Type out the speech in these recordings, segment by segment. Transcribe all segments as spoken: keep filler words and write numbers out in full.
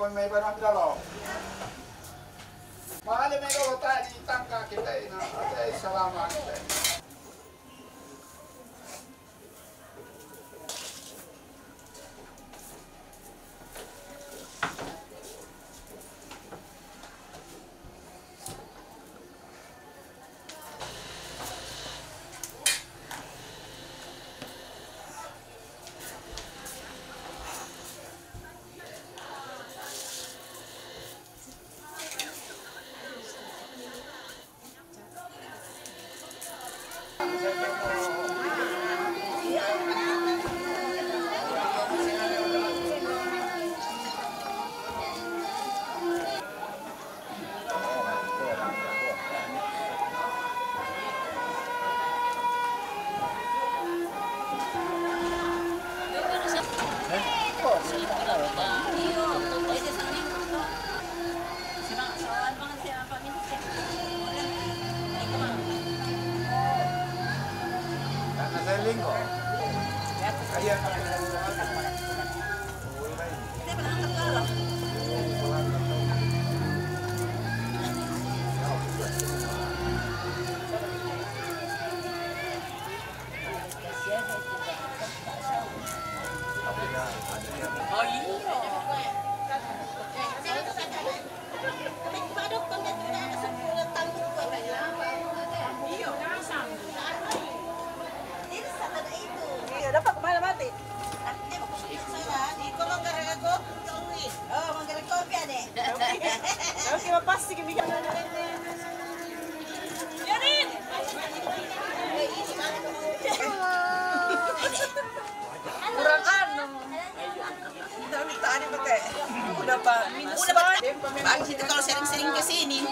Mai pa na pira lo. Mahali mai lo tadi tangka kita ina, ate salama kita ina. Karena saya lingko. Iya. Iya, dapat kemana mati? Oh, mangkere kopi ade. Oke, pasti kami. Kurang anu. Tadi pakai. Udah, Pak. Minus. Udah, Pak. Bagus itu kalau sering-sering ke sini.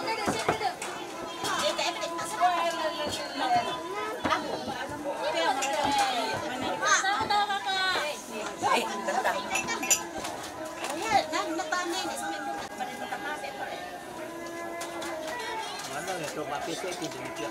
Eh, bentar. Mana itu mati saya tidak.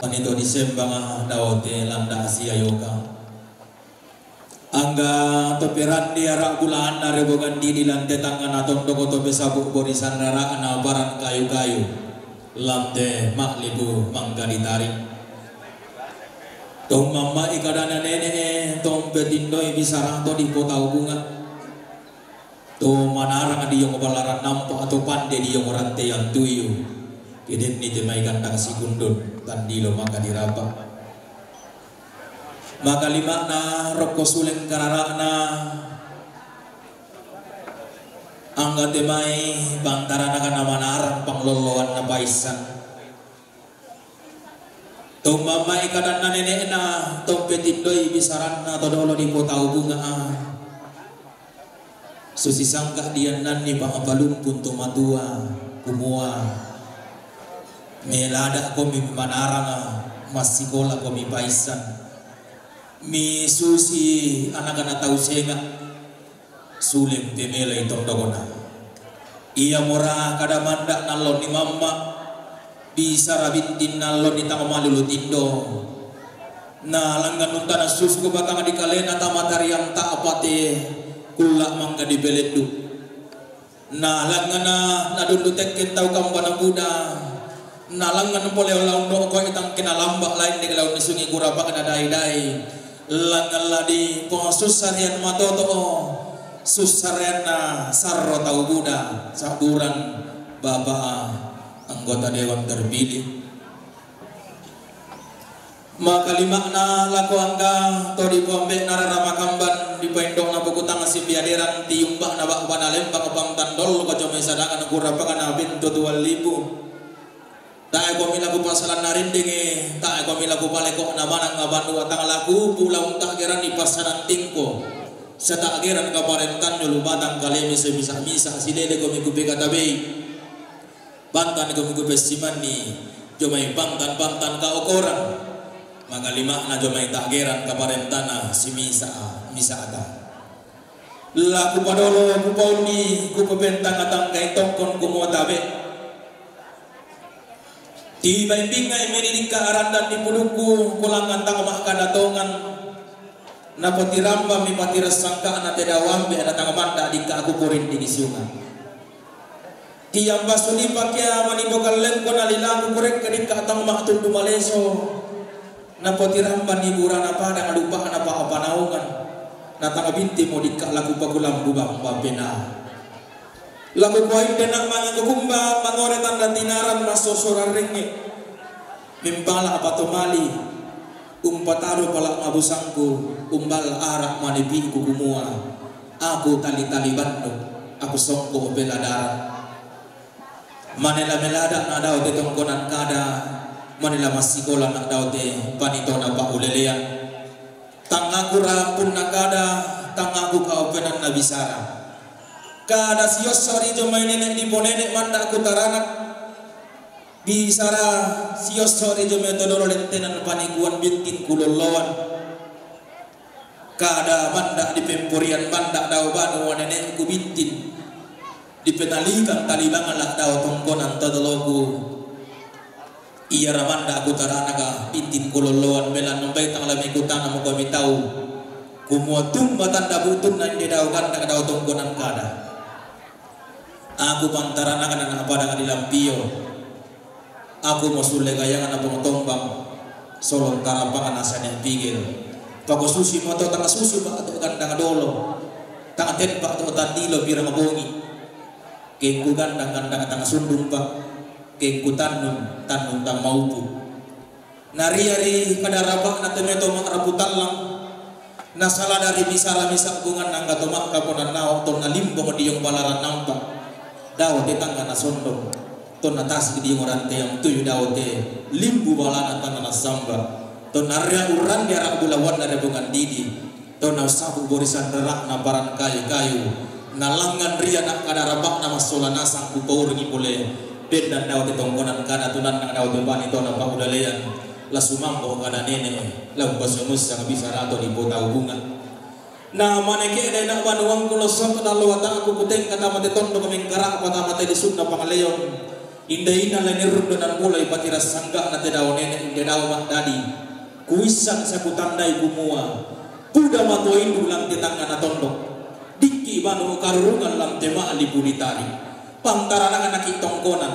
Manito disembanga daote landa Asia yoka. Angga toperandi ara bulaanna rebogan didi lante tangngana tondoko topesabu borisan rara'na baran kayu-kayu. Lante ma'libu mangga ditaring. Tommamma'i kadana nene'e, tompetindoi bisara to dipotau bunga. To manarang diyong balaran nampa to pande diyong rantean tuyu. Kedenni te mai gandang sikundun tandilo maka dirapa. Maka lima'na rokko suleng karara'na angga te mai pantaranaka na manarang panglolloanna paissan. Tommamma'i kadanna nene'na, tompetindoi bisaranna to dolo dipotau bunga. Susi sangka diannanni pa'palumpun to matua, kumua, melada komi manaranga, massikola komi paissan. Mi susi anakana tau senga. Suleng temelai tondokona. Iyamora kada manda nalloni mamma, bisara bintin nalloni tang malulu tindo. Na langngan untana susko batang di kalena tamatariang ta'pate kulla mangga di beleddu. Na langngana nadullu tekken tau kambana buda. Na langngan pole laung no koi tangkena lamba lain de laung sungi gurabakna dai-dai. Langngan ladi pengasussarian matoto, sussarianna sarro tau buda, saburan bapa anggota dewan terpilih. Maka lima'na lako angga to dipoambe'na rara makamban dipaindokna pokutang simbiaderan tiumba'na ba'bana lembang pangtandol kocomai sadangan gurapakana bintu tuan lipu. Tae komi laku pasalan narindingi, tae komi laku paleko na manang abandu atang laku pulau tak gerani pasanan tingko. Setak geran kaparentan nyulu batang kalemi semisa-misa silele komi kupika tabei. Bantan komi kupesimanni, jomai bantan-bantan ka okoran. Maka lima'na jomai tak geran kaparentana simisa-misata. Laku padolo kupaunni kupepentang atangkai tongkon kumua tabe. Tiba imbingai menidikka arandan di pulukku, kulangan tang makkada tongan. Napotirambami patirang sangka'na te dawambe na tang manda dikka aku kuring di sunga. Tiamba suni pakia manibo kallengko nalilaku kurekke dikka tang maktundu maleso. Napotirambani burana padang lupa'na pa apanaungan. Na tang binti mo dikka laku pakulambu bamba pena. Laku kuainde nak mangaku kumba mangore tanda tinaran masosora renge. Mimpala apa to mali, umpataru pala mabusangku, umbal ara manipiku kumua, aku tali-tali bandu, aku songko bela darat. Manela melada na dau te tongkonan kada, manela masikola na dau te panitona paulelean. Tangaku rampun na kada, tangaku kaupenan na bisara. Kada siosso ri jomai nenek di ponene manda ku taranak. Bisara siosso ri jomai todoro lentenan panikuan bintin kulolloan. Kada manda di pemporian manda dau banu wa nenekku bintin. Di penalikan talibang la dau tongkonan todoloku. Iyara manda ku taranaka bintin kulolloan belan membai tang lami kutana muka mitau. Kumua tumma tanda butunna inde dau ganda dau tongkonan kada. Aku pantaranaka na pada di lampio. Aku mo sulle gayangana pong tombang, solong tarapangana sane pigel. Pako susi moto tanga susu ba to gandang dolo. Tanga tempa to tandilo pirang bongi. Kengku gandang-gandang tanga sundung pa. Kengku tannun, tannun tang maupu. Nariari kada rabakna temeto ma'rapu tallang. Nasala dari misala misa bungan nangga to makkaponan nawa to nalimbong diong balaran nampa. Dao te tangngana sondong, tonna tasik diongo ranteang tuju dao te limbu balana tannana samba, tonna ria urrande ara bulawanna rebongan didi, tonna ussapu borisan rerakna paran kayu-kayu, nalangngan ria nakkada rabakna massola nasang kupaurengi pole, bendan dao te tongkonan kada tunanna dao te bani tona paudalean, la sumambo kada nene, la umpasumussang bisa rato di pota hubungan. Na maneke dai na banuangku lo sotto dallo wataku kutengka tama te tondok mengkara'pa tama te lisunna pangaleon. Indaina lenirrung donan mulai patira sangga'na te dao nene inde dao maddadi. Kuissang sakutandai kumua puda mato indu lan te tangngana tondok. Dikki banu karurungan lan te ma'li pulitari. Pantaranaknaki tongkonan,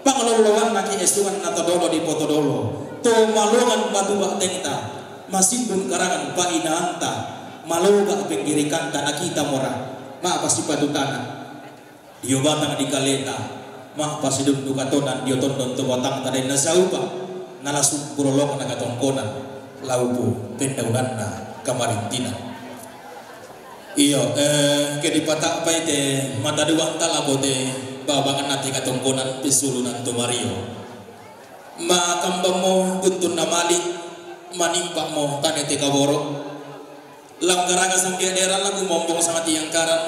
panglolloannaki esunganna todolo di potodolo, to malongan batu ba'tengta, masindun karangan painaanta, maloga penggirikanta nakita mora, ma'pa sipatutana. Dio batang di kaleta, ma'pa sidundu katonan dio tondon to batangta denna saupa, nalasung pulolongna katongkonan, laupu pendaunanna kamarintinan. Iyo, eh, ke dipata'pai te mata duanta lako te babanganna te katongkonan pissulunan to mario. Makambammo guttunna mali, manimpa'mo tane te kaboro. Langgaraga sangke daerah lagu mombong sangat tiangkaran,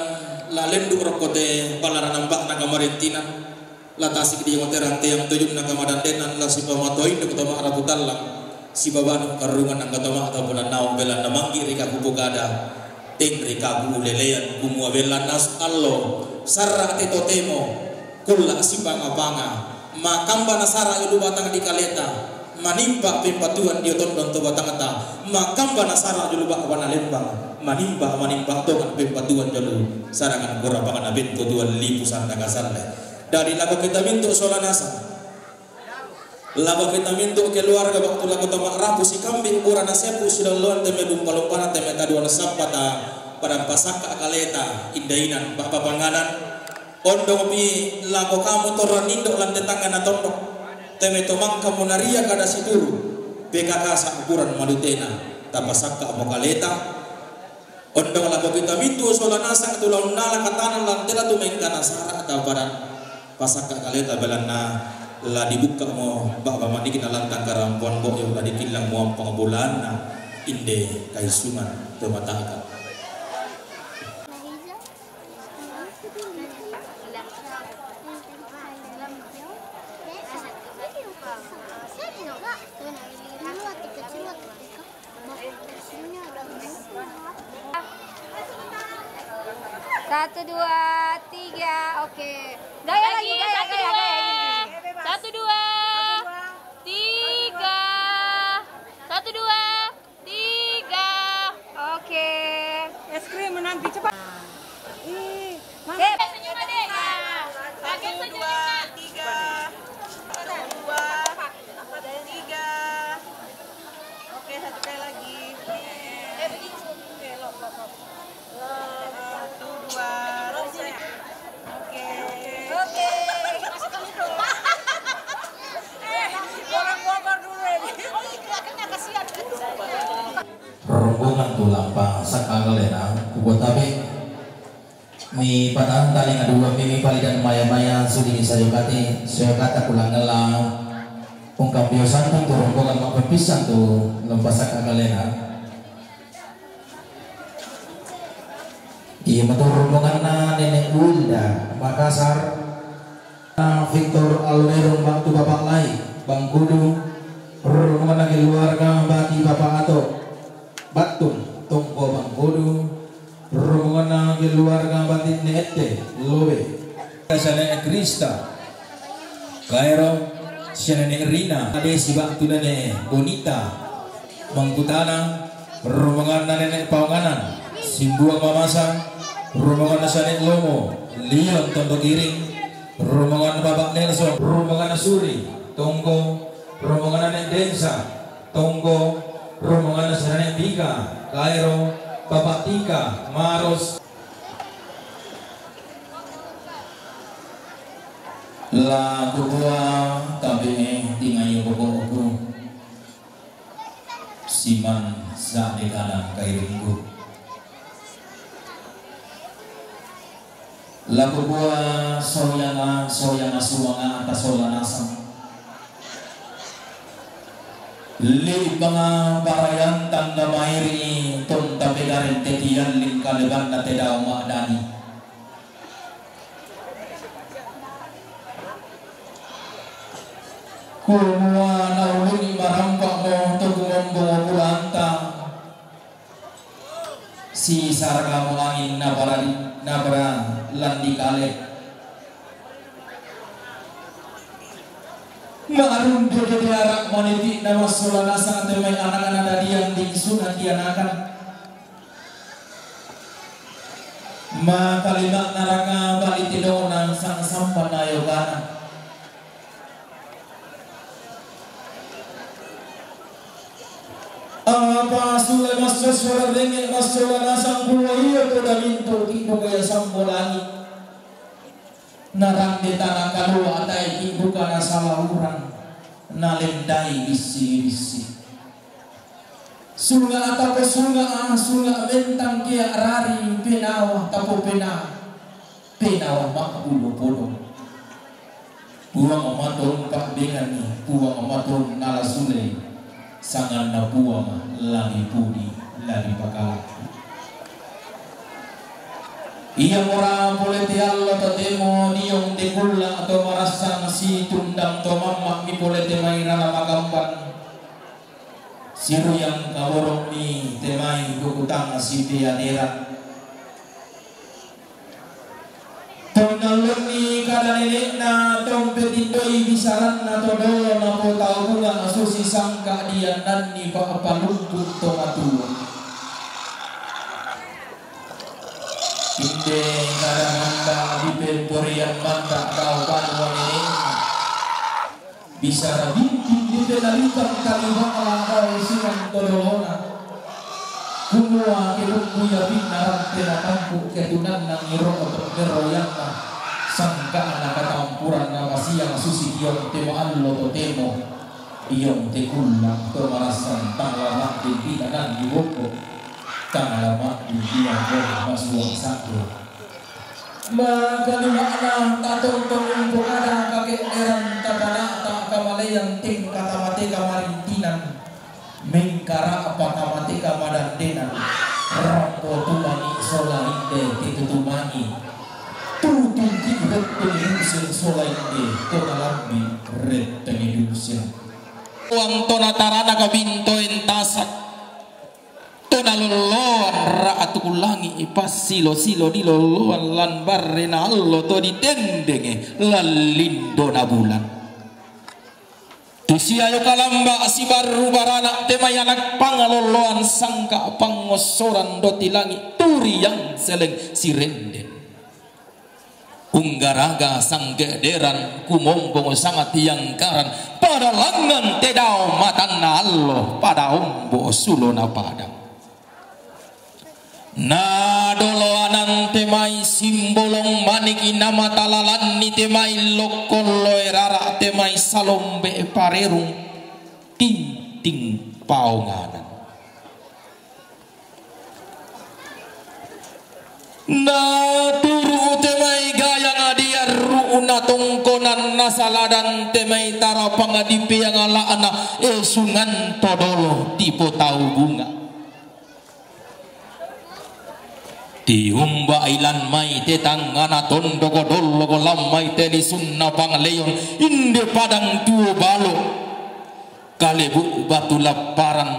la lendu rokko te balaranamba'na kamarintinan. La tasik di moterang teang tujunna kamadandenan la sipamatoinduk to ma'rapu tallang, sipabanu karungan angka to ma'tapunan naung belanna manggi ri kakupu kada, teng ri kaku ulelean kumua belanna allo, sarra te totemo, kulla sipanga-panga, makamba nasara julu batang di kaleta, manimpa pempatuan dio tondon to batangta, makamba nasara julu ba'wana lembang, manimpa, manimpa tongan pempatuan julu sarangan kurapangna bentu tuan lipu sanda kasalle. Dari lako kita mintu sola nasang. Lako kita mintu keluarga waktu lako to ma'rapu sikambi burana seppu sidolloan teme dumpa-lumpana teme taduan sappata padang pasakka kaleta indainan bapa panganan. Ondong pi lako kamu torra nindo lan te tangngana tondok. Teme to mangka munaria kada situru. P K K sa ukuran madutena tapasakka mo kaleta. Ondong lako kita mintu sola nasang tu laun nala katanan lan tela tu mengkana sara taparan pasakka kaleta belanna la dibukka mo ba'ba maniki na lantang karampuan bo'yo la dikillang mo ampang bulanna inde kaisungan to mataka. Satu, dua, tiga, oke. Gaya lagi, gaya, gaya, gaya, gaya. Satu, dua, tiga. Satu, dua, tiga. Oke. Es krim menanti cepat. Ih, Mama. Sip. Senyum, Adek. Nah, pakai senyum, Nak. Satu, dua, tiga. Satu, dua, tiga. Oke, satu kali lagi. Eh, begitu. Oke, lop, lop, lop. Satu, dua, tiga. Oke. Oke. Orang Bogor dulu ini. Oh iya, kena, kasihan. Rombongan tu lampa sakkalena kubuat tabe. Mi patanta ling adua mi, mi palidan maya-maya sudini sayokati, sayokata kulangella. Ungkap bio santun tu rombongan mappepisang tu lampa sakkalena. Iya matu rombonganna Nenek Wilda Makassar. Victor Alero batu Bapak Lai Bangkudu, rombongan keluarga bati Bapak Ato Battung Tongko Bangkudu, rombongan keluarga bati Nete Lobe. Sane Krista Kairo, Sane Rina, Ade Sibatu Nene Bonita, Mangkutana, rombonganna Nenek Paonganan, Simbuang Mamasa, rombonganna Sanek Lomo, Lion Tondok Iring, rombonganna Bapak Nelson, rombonganna Suri, Tonggo, rombonganna Nenek Densa, Tonggo, rombonganna Sanek Tiga, Kairo, Bapak Tika, Maros. La kukua tabe tingayo bokoku. Siman sa'de kana kairingku. Laku kua soyanga, soyanga sumanga ata sola nasang. Li panga parayantang damairi tonta pegaren tetian lingkalebanna tedao ma'dani. Kumua naulungi marampa'mo to kumombongo pulanta. Sisaragamo angin nabara, nabara landi kale. Ma'rundu dede ara' maniti'na massola nasang te mai anakna dadian dingsuna kianakan. Makalima'na raka bali tedona sang sambanna yogana. Apa sule massosola renge massola nasang pua ia to daminto ki'buka ia sambo langi. Narande tana kalua atae ki'buka nasala urang, nalendai bissi-bissi. Sunga' atapo sunga', sunga' mentang kea rari penawa tapo pena, penawa ma'bulo podong. Puang maton pa'benganni, Puang maton nala sule, sanganna Puang lani pudi, lani pakala. Iamora pole te allo totemo diong te kulla to marassang situndang to mamma mi pole te mai rara magamban. Siruyang kaborommi te mai kukutang sipea dera. Tonnallonni kada nene'na tompe tindoi bisaranna to dolo napotau bunga susi sangka diannanni pa'palumpu to matua. Inde kada manda dipemporian manda tau banua nene'na. Bisara bintin dipenalikang kali bangla dao sinang todolona. Kumua kedukku ia pinna rante natampu ketunanna ngiro oto meroyanna. Sangka'na katampuranna masiang susi kiong te ma'allo totemo. Iong te kulla to marassang tang lama di pitanan di boko. Tang lama di pia boko masuang sa'de. Makalima'na tatontong umpokada kake'deran tapana'ta kamaleang tingka tamateka marintinan, mengkara'pa tamateka madandenan, rampo tumangi sola inde titutumangi, tutungki rettengi duseng sola inde to nalambi rettengi duseng. Puang to natarana kabintoen tasak. To nalolloan ra'tu langi' passilo-silo dilolloan lan barrena allo to ditendenge lan lindona bulan. Tu siayo kalamba sibarru barana te mai anak pangalolloan sangka pangossoran doti langi' turiang seleng sirenden. Unggaraga sangge'deran, kumombong sanga tiangkaran, pada langngan te dao matanna allo, pada ombo sulona padang. Na doloanan te mai simbolong maniki na matalalanni te mai lokkon loe rara te mai salombe parerung tinting paonganan. Na turu' te mai gayang diarru'na tongkonan nasaladan te mai tarapang dipeangala'na esungan todolo tipotau bunga. Tiumba'i lan mai te tangngana tondoko dolloko lan mai te lisunna pangleon inde padang tuo balo kalebu batu lapparan.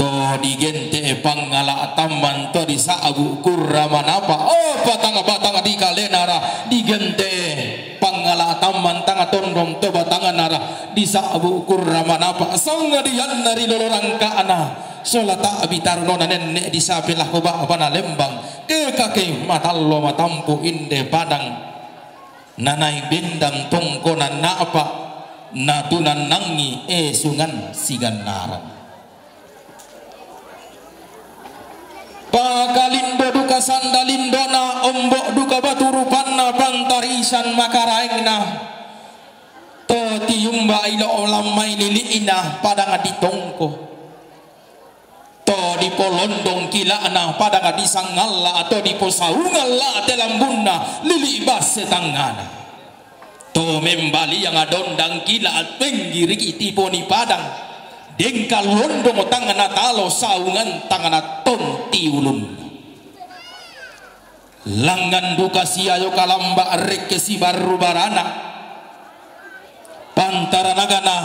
To digente' pangngala' tamman to disa'bu kurra manapa, o patang-patang dikalenara digente' pangngala' tamman tang tondong to batanganara disa'bu kurra manapa, sangadianna ri lolo rangka'na sola ta'bi tarunona nenne' disape lako ba'bana lembang, ke kake matallo matampu inde padang nanai bendang tongkonan na'pa natunannangi esungan sigannaran. Pakalindo duka sanda lindona, ombo' duka batu rupanna, pantarisan makaraengna. To tiumba ilo lammai lili'na padang ditongko. To Dipolondong kila'na padang disangalla atau diposaungalla te lambunna lili' basse tangngana. To membaliang dondang kila' penggiriki tiponi padang, dengka londong tangngana talo saungan tangngana tonti ulunna. Langngan duka siayo kalamba' rekke sibarru barana. Pantaranagana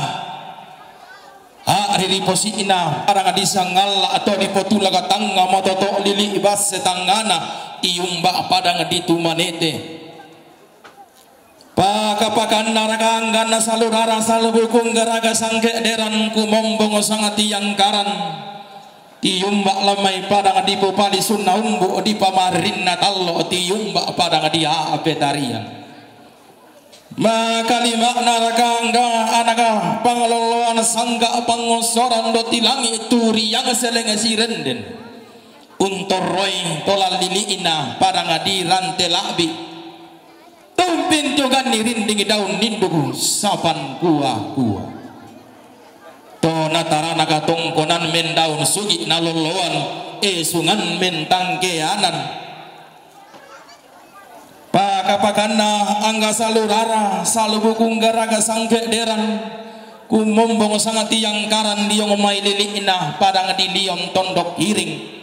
a'ri ri posi'na padang disangalla atau dipotulaga tangnga matoto' lili' basse tangngana, tiumba' padang ditumanete. Paka-pakanna raka angganna salurara salubukung garaga sangge'deran kumombong sanga tiangkaran. Tiumba' lammai padang dipopalisunna umbu' dipamarinna tallo, tiumba' padang diape tarian. Makalima'na raka angga anaga pangaloloan sangga' pangossoran do tilangi' turiang seleng sirenden. Untorroi tola lili'na padang dirante la'bi. Tumpin tioganni rinding daun nindugu sapan kua-kua. To natarana katongkonan mendaun sugi' nalolloan esungan mentangkeanan. Paka-pakanna angga salurara salubukung garaga sangge'deran kumombong sanga tiangkaran diong mai lili'na padang dilion tondok hiring.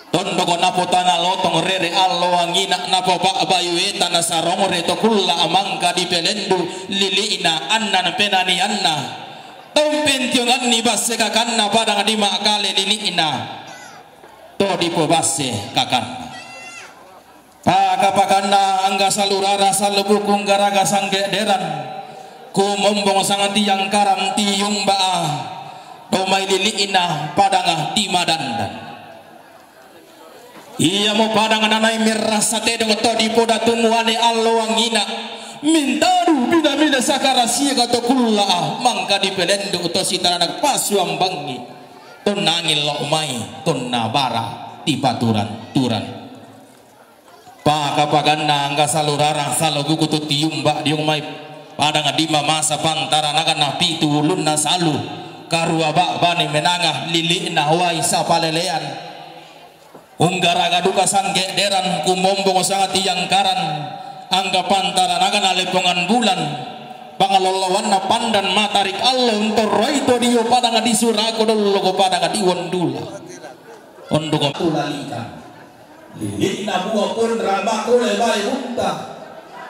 Tondoko napotana lotong rere allo angina napopa'bayu eta nasarongre to kulla' mangka dipelendu lili'na annan penanianna. Tompentionganni basse kakanna padang dima'kale lili'na to dipobasse kakanna. Paka-pakanna angga salurara salubukung garaga sangge'deran kumombong sanga tiangkaran tiumba'a to mai lili'na padang dimadandan. Iamo padang nanai merrasa tedong to dipodatu muane allo angina. Mintadu bina-bina sakarasia ka to kulla' mangka dipelendu to sitaranak pasuambangi. Tonna angin lo' mai, tonna bara' tipaturan-turan. Paka-pakanna angga salurara saloguku tu tiumba diong mai padang dimamasa pantaranagana pitu ulunna salu karua ba'bane menanga lili'na wai sapalelean. Unggaraga duka sangge'deran kumombong sanga tiangkaran angga pantaranagana lepongan bulan. Pangalolloanna pandan matarik allo untorroi to dio padang disurako dolloko padang diwondula. Ondoko tulalika. Lili'na bua ponra makole bae bunta.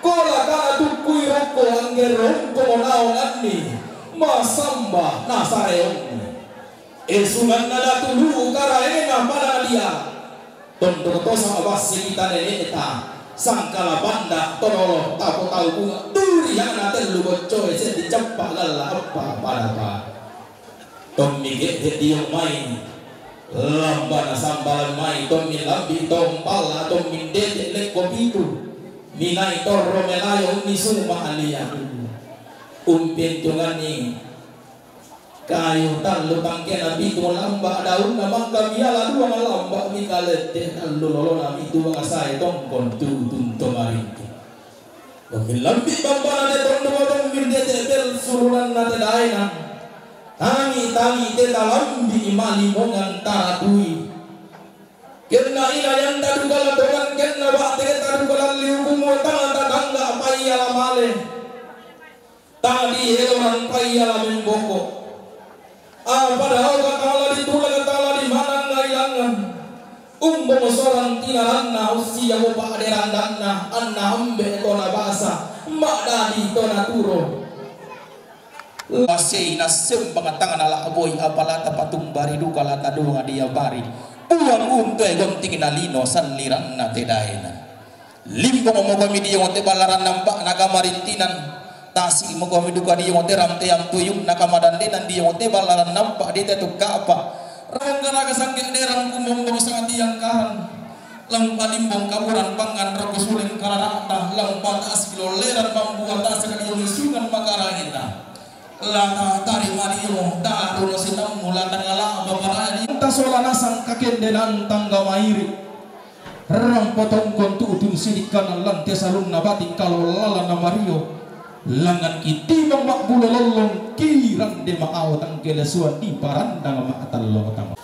Kola kana tukkui rokko angge rongko naonganni masamba nasareonni. Esunganna datu lu'u karaena manadia. Tondok tosa basse kita nene'ta sangkala banda todolo tapo tau bunga turi hana tellu boccoe seddi cappa galla appa padapa. Tommi ge'de' dio mai lambana sambalan mai, tommi lambi tompalla, tommi dede' lekko pitu, minai torro melayo unni suma alia. Umpentunganni kayu tallu tangkena pitu lamba daunna mangka miala dua lamba mikalette tallu lolona pitu sae tongkon tutun to marinti. Tommi lambi bambana de tondoko tommi dede' bel surunanna te daena. Tangi-tangi te talambi malimongan taratui. Kenna ina yanta duka latongan kenna ba'te ketta duka lalli hukumu tanga tatangga paiala male. Tadi eloran paiala memboko. Apa dao katala ditula katala di manang ngailangan. Umbong sorang tinaranna ussia mo pa'derandanna anna ambe' to nabasa ma'dadi to naturo. Lasei nassembang tangana la'boi apalata patumbari duka lata duang dia bari. Puang untu e gonting nalino salliranna te daena. Limbong mokomi diong te ballaran nampa' na kamarintinan. Tasi' mokomi duka diong te ramteang tuyung na kamadandenan diong te ballaran nampa' di te tukka'pa. Rangka-rangka sangge' derang kumombong sangatiang karan. Lampa limbong kaburan pangan roko suleng karara'ta, lampa tasi' lolleran pambua tasi' kadiong isungan makarangeta. Lata tari mario daru no sinammu lata ngala'ba parani. Tasola nasang kakendenan tangga mairi. Rerang potongkon tu'tun sidik kanan lante salunna bating kalollalan na mario. Langan kitimang ma'bulo lollong kirang de ma'ao tangkelesuan di parandang ma'tallong tama.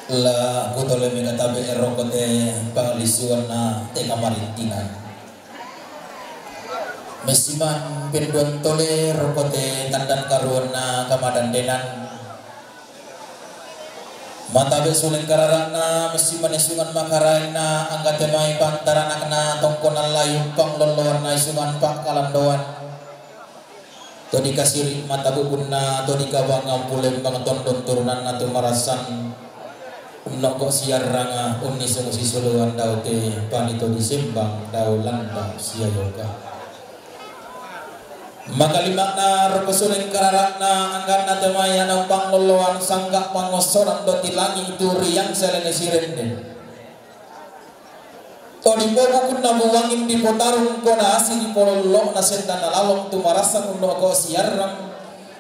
La kutole mega tabe ero kote panglisuanna te kamarintinan. Messiman penduan tole ro kote tandan karuanna kamadandenan. Matabe suleng karara'na messiman isungan makaraenna angga te mai pantaranakna tongkonan layuppang lolloanna isungan pakkalandoan. To dikasiri mata bubunna, to dikabangang pulembang tondon turunanna tu marasan. Unnokko siarranga unnisung sisuluan dau te pani to disembang dau landa siayoka. Makalima'na ro pesuleng karara'na angganna te mai ana panglolloan sangga pangossoran doti langi tu riang selene sirende. To dipobukunna buwangin dipotarung kona asi dipolollo'na sendana lalong tu marassan unnoko siarrang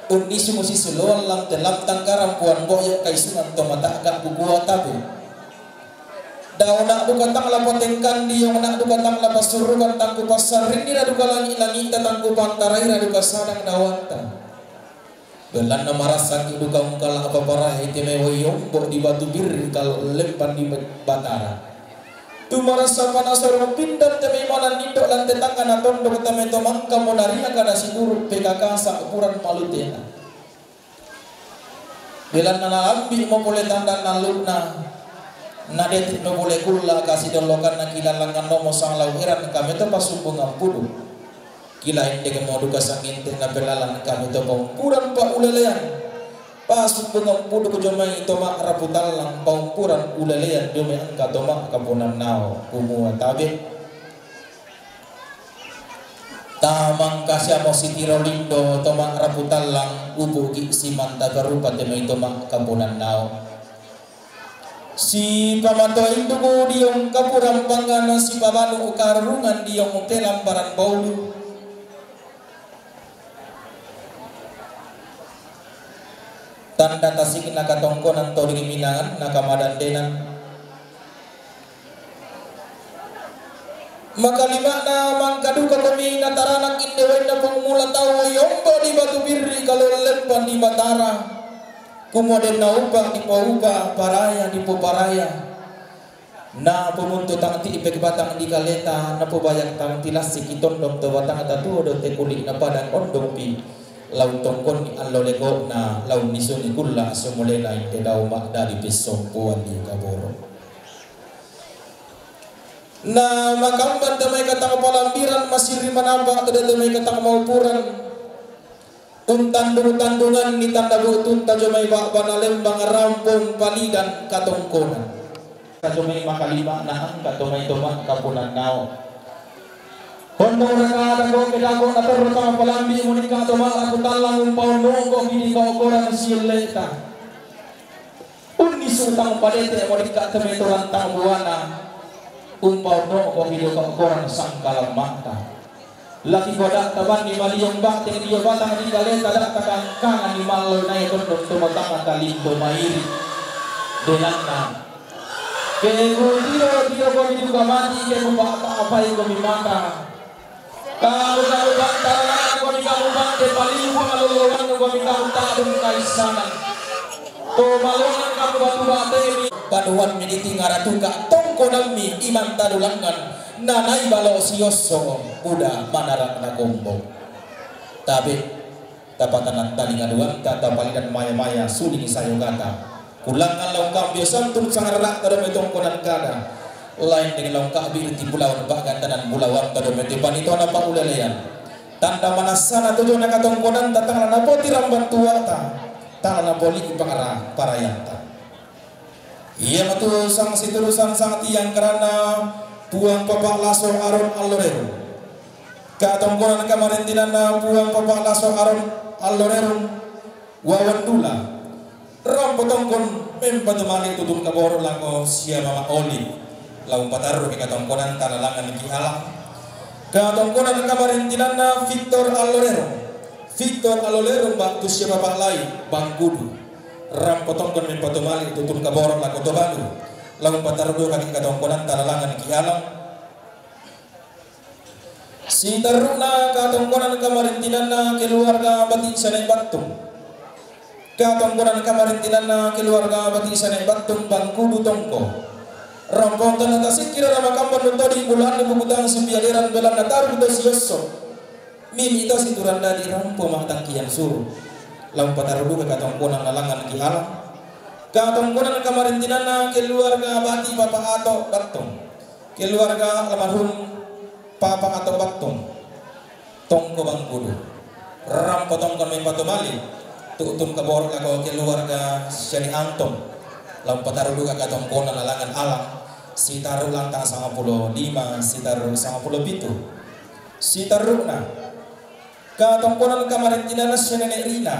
unnisung sisuluan lam te lam tangkarang puan boyo kaisungan to mata'ga bukua tabu. Dauna duka tang la potengkan diongna duka tang la passurukan tangku passarrinni ra duka langi-langita tangku pantarai ra duka sadang dawanta. Belanna marassangi duka ungkala apa parahe te mewai ombo di batu birri kal lempan di Batara. Tumarasa panasoro pindan te maimanan nindo' lan te tangngana tondok te mai to mangka monariaka na situru' pekakasa' upuran malutena. Belanna nalambi'mo pole tanda' nallu'na, nadeti'mo pole kulla' kasidollokanna kilalangan nomo sanglau eran kame to pasumbungan pudu. Kila endekmo duka sanginte' napelalan kami to paumpuran paulelean. Pasumbungan pudu jomai to ma'rapu tallang paumpuran ulelean jomai engka to ma'kaponannao kumua tabe'. Tamangkasiamo sitiro lindo to ma'rapu tallang upugi simanta garupa te mai to ma'kaponannao. Sipamatoa induku diong kapurang pangngana sipabanu karurungan diong pelambaran baulu. Tanda tasikna katongkonan toding minangan na kamadandenan. Makalima'na mangkadukakomi nataranak inde wainna pangmula tau yombo di Batu Birri kalau leppan di Batara. Kumua denna upa dipoupa, paraya dipoparaya. Na pomuntu tang ti'bek batang di kaleta, na pobayak tang tilassi ki tondong to batangta tuo do te kuli' na padang ondong pi. Lau tongkonni allo leko'na, lau nisuni kulla' sumulena inde dao ma'dadi pissompoan di kaboro. Na makamban te mai katang palambiran masirri manampa te mai katang maupuran. Untandung-tandunganni tanda bu'tunta jomai ba'bana lembang rampong palidan katongkonan. Tajomai makalima na angka tomai toma kapunannao. Honno raka dago ke dago na terro tama palambi munika toma aku tallang umpaon nongko kini kau koran siuleta. Unni sutang padete morikka temetoran tang buana. Umpaonno ko video ko korang sangkalamata. Laki koda tabanni maliong bate dio batang di kaleta da takangkangan ni mallo nai tondong tomatanga kalimbo mairi. Denanna. Ke ku dio dio ko mi duka mati ke ku bata apai ko mi mata. Kamu kamu bantara ko ni kamu bante paling maloloan ko ni kamu tak dum kaisanan. To malongan kamu batu bate mi. Paduan mi ditingara tuka tongkonan mi iman tadulangan nanai balo siosso buda manarak na kombo. Tabe. Tapatanan talinga duanta tapalidan maya-maya suling sayo gata. Kulangan laung kambio santun sangarana tado metongkonan kada. Lain dengan laung kabir ti bulawan bagantanan bulawan tado mete panitona paulelean. Tanda manasana tujona katongkonan tatangna napoti ramban tuata. Tangna napoli pangara parayanta. Iya matu sang siturusan sang tiang karana Puang Papa Laso Aron Allorero. Katongkonan kamarintinanna Puang Papa Laso Aron Allorero Wawan Dula. Rampo tongkon mempatu mali tutun kaboro lako sia mama oli. Laung patarru ke katongkonan talalangan ki alang. Katongkonan kamarintinanna Victor Allorero. Victor Allorero mbak tu sia Papa Lai Bangkudu. Rampo tongkon mempatu mali tutun kaboro lako to Batu. Laung patarru dua kaki katongkonan talalangan ki alang. Sitarru'na katongkonan kamarintinanna keluarga Bati Sane Battung. Katongkonan kamarintinanna keluarga Bati Sane Battung Bangkudu Tongko. Rompong tanah tasik kira nama kampan mentodi bulan di bukutang sembialiran belan nataru to siosso. Mimi to situranda di rampo matangkian suru. Laung patarudu ke katongkonan lalangan ki alang. Katongkonan kamarintinanna keluarga Bati Bapak Ato Battung. Keluarga almarhum Papa Ato Battung. Tongko Bangkudu. Rampo tongko mempa to mali. Tutun kaboro lako keluarga Siani Antong. Laung patarudu ke katongkonan lalangan alang. Sitaru lantang sangapulo lima, sitaru sangapulo pitu. Sitarru'na. Katongkonan kamarintinanna sia Nenek Rina.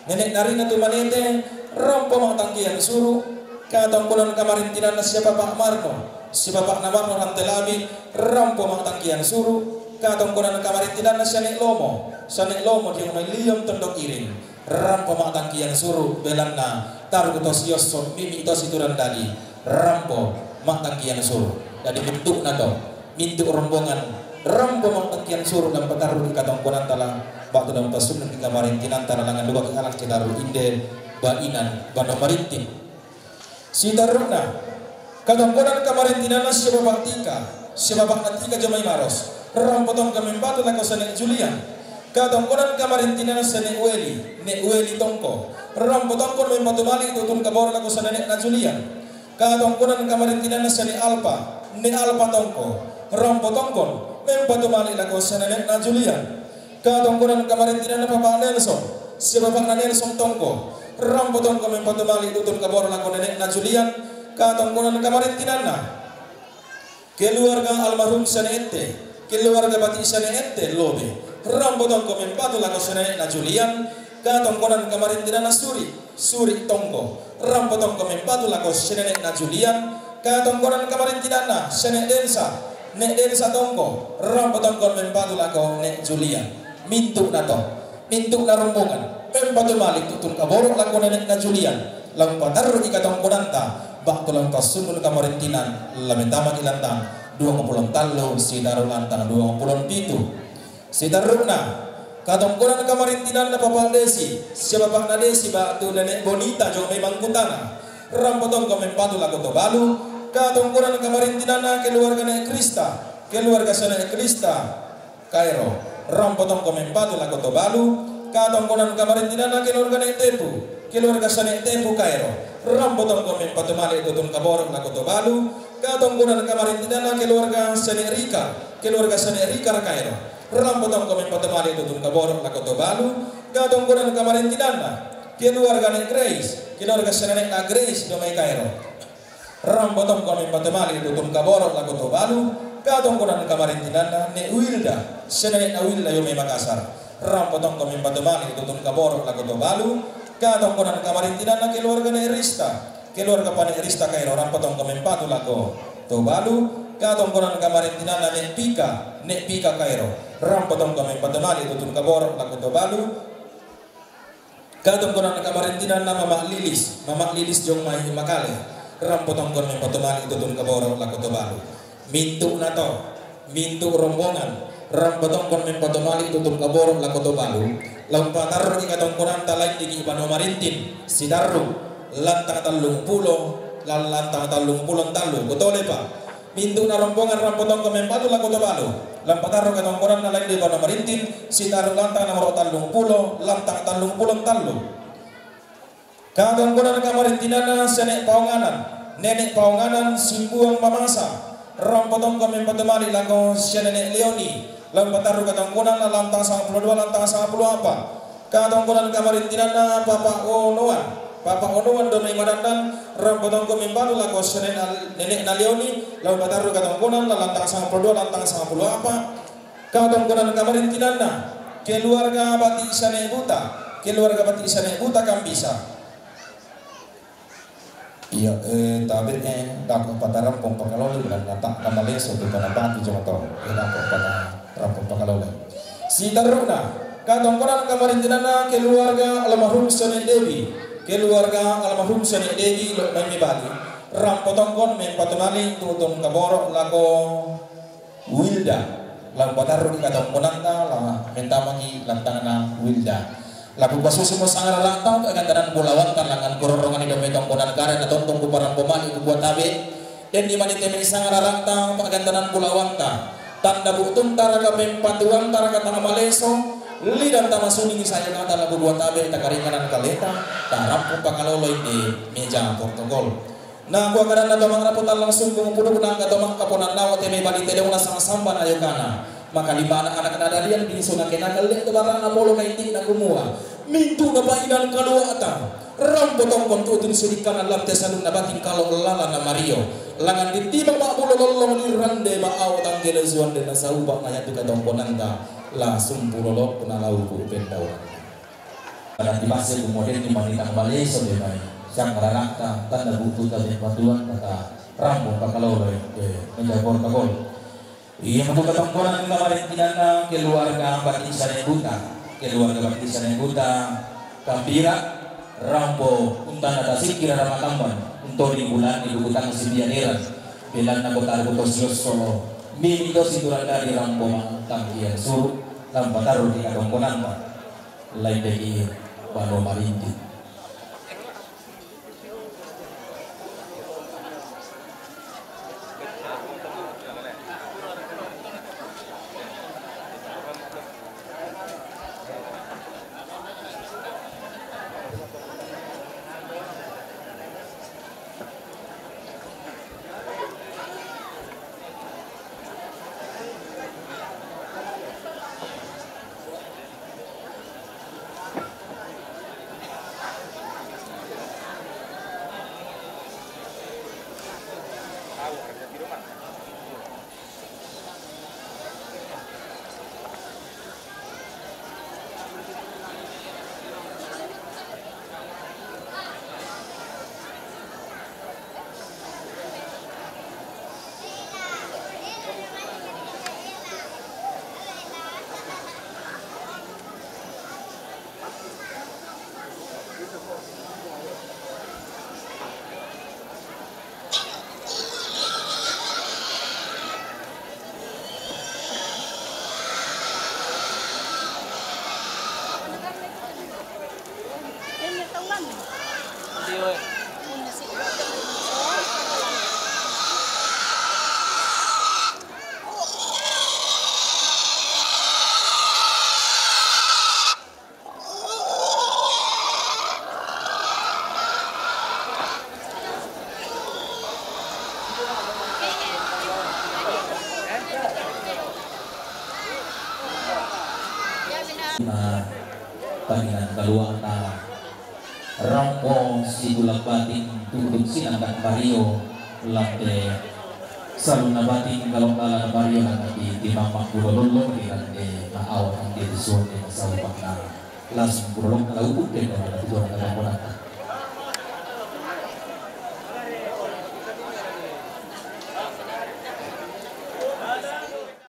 Nenek na Rina tu manete, rampo matangkian suru. Katongkonan kamarintinanna sia Bapak Marno. Si Bapak na Marno Rantelabi, rampo matangkian suru. Katongkonan kamarintinanna sia Nek Lomo. Sia Nek Lomo di Rumah Liong Tondok Iring. Rampo matangkian suru, belanna. Taru to siosso, mimi to siturandadi. Rampo matangkian suru. Jadi bentukna to. Mintu rombongan rampo mattangkian suru dan patarru di katongkonan tala batu dan pasunna di kamarintinan tala langan dua ke anak citaru inde bainan bano marintin. Sitarru'na Katongkonan kamarintinanna sia bapa' Tika, sia bapa'na Tika jomai Maros, rampo tongko mempatu lako sia ne' Julian. Katongkonan kamarintinanna sia ne' Weli, ne' Weli tongko, rampo tongko mempatu mali' tu utun kaboro' lako sia ne' na Julian. Katongkonan kamarintinanna sia ne' Alpa, ne' Alpa tongko, rampo tongko mempatu mali' lako sia ne' na Julian. Katongkonan kamarintinanna papa' Nelson, sia bapa'na Nelson tongko, rampo tongko mempatu mali' tu utun kaboro' lako ne' na Julian. Katongkonan kamarintinanna keluarga almarhum sia ne' Ette, keluarga bati' sia ne' Ette Lobe, rampo tongko mempatu lako sia ne' na Julian. Katongkonan kamarintinanna Suri, Suri tongko, rampo tongko mempatu lako sia ne' na Julian. Katongkonan kamarintinanna sia ne' Densa, ne' Densa tongko, rampo tongko mempatu lako ne' Julian. Mintu'na to, mintu'na rombongan mempatu mali' tu utun kaboro' lako ne' na Julian, la umpatarru'i katongkonanta ba'tu la umpassunnun kamarintinan, la mentamaki lantang duangpulo tallu sitaru' lantang duangpulo pitu. Sitarru'na, katongkonan kamarintinanna papa' Desi, sia bapa'na Desi ba'tu nene' Bonita jomai Mangkutana, rampo tongko mempatu lako Tobalu. Katongkonan kamarintinanna keluarga ne' Krista, keluarga sia ne' Krista Kairo, rampo tongko mempatu lako Tobalu. Katongkonan kamarintinanna keluarga ne' Tepu, keluarga sia ne' Tepu Kairo, rampo tongko mempatu mali' tu utun kaboro' lako Tobalu. Katongkonan kamarintinanna keluarga sia ne' Rika, keluarga sia ne' Rika Kairo, rampo tongko mempatu mali' tu utun kaboro' lako Tobalu. Katongkonan kamarintinanna keluarga ne' Grace, keluarga sia ne' na Grace jomai Kairo, rampo tongko mempatu mali' tu utun kaboro' lako Tobalu. Katongkonan kamarintinanna ne' Wilda, sia ne' na Wilda jomai Makassar, rampo tongko mempatu mali' tu utun kaboro' lako Tobalu. Katongkonan kamarintinanna keluarga ne' Rista, keluarga pa ne' Rista Kairo, rampo tongko mempatu lako Tobalu. Katongkonan kamarintinanna ne' Pika, ne' Pika Kairo, rampo tongko mempatu mali' tu utun kaboro' lako Tobalu. Katongkonan kamarintinanna mama' Lilis, mama' Lilis jomai Makale, rampo tongko mempatu mali' tu utun kaboro' lako Tobalu. Mintu'na to, mintu' rombongan, rampo tongko mempatu mali' tu utun kaboro' lako Tobalu, la umpatarru'i katongkonanta laindiki banua Marintin, sitarru', lantang tallumpulo, lan lantang tallumpulo tallu, kutole pa. Mintu'na rombongan rampo tongko mempatu lako Tobalu, la umpatarru' katongkonanna laindi banua Marintin, sitarru' lantang nomoro tallumpulo, lantang tallumpulo tallu. Katongkonan kamarintinanna sia ne' Paonganan, nene' Paonganan Simbuang Mamasa, rampo tongko mempatu mali' lako sia nene' Leoni, la umpatarru' katongkonanna lantang sangpulo dua lantang sangpulo apa. Katongkonan kamarintinanna papa' Onoan, papa' Onoan jomai Madandan, rampo tongko mempatu lako sia nene', nene'na Leoni, la umpatarru' katongkonanna lantang sangpulo dua lantang sangpulo apa. Katongkonan kamarintinanna keluarga bati' sia ne' Buta, keluarga bati' sia ne' Buta Kambisa. Iya, eh, tabe', eh, dako' patarampong pakalolo, lan nata' namaleso tu tanah batu jama to. Eh, dako' patarampong pakalolo. Sitarru'na, katongkonan kamarintinanna keluarga almarhum sia ne' Debi, keluarga almarhum sia ne' Debi lo' mai Bali, rampo tongko mempatu mali' tu utun kaboro' lako Wilda, la umpatarru'i katongkonanta, la mentamaki lantangna Wilda. La kupasusumo sangarara'ta pa'gantanan bulawanta, langan kurorongani domme tongkonan kare na tontong kuparampo mali' kubua tabe'. Denni mani te mai sangarara'ta pa'gantanan bulawanta, tanda bu'tunta raka mempatuanta raka tang maleso, lidanta masuning sayangata la kubua tabe' takaringanan kaleta, tarampo pakaloloi di meja protokol. Nakua kadanna to ma'rapu tallang sumbung pudukna angka to ma'kaponannawa te mai Bali tedongna sangsambana ayokana. Maka limana anak nadalian bingsu nakenaka le' to bara'na polo kaiti'na kumua, mintu' napainan kalua'ta, rampo tongkon tu'tun sidikkana lam te salunna bating kalo' lalana mario, langan dittima ma'bulo lollong dirrande ma'ao tanggele suande nasauba' mayatu katongkonanta la sumpu lolo' nalau ku pendauan. Pada tibasse kumua denni manitang maleso de mai, siang ranakta, tanda bututa de patuan kata rambo pakalolo, eh, menjagor kagol. Iya, buka tongkonan kamarin tinana keluarga Bati Sane Buta, keluarga Bati Sane Buta, Gambira, rambo untana tasikira ramakamban, untoni bulan di bukutang sibianiran, belanna kota buto siosso, mimi to siturang dari rambo mangkang iya suru, rambo taru di katongkonan, Lain daging, bano marinti. Na tanginan kaluang na rangko si gulak bating tutut sinandak bario lante saluna bating kalong kala na bario na di di mamak gulo lolo di lante na awak ante di suan di na salupak na lasung gulo lolo na laupuk di na na tuan na kamunan.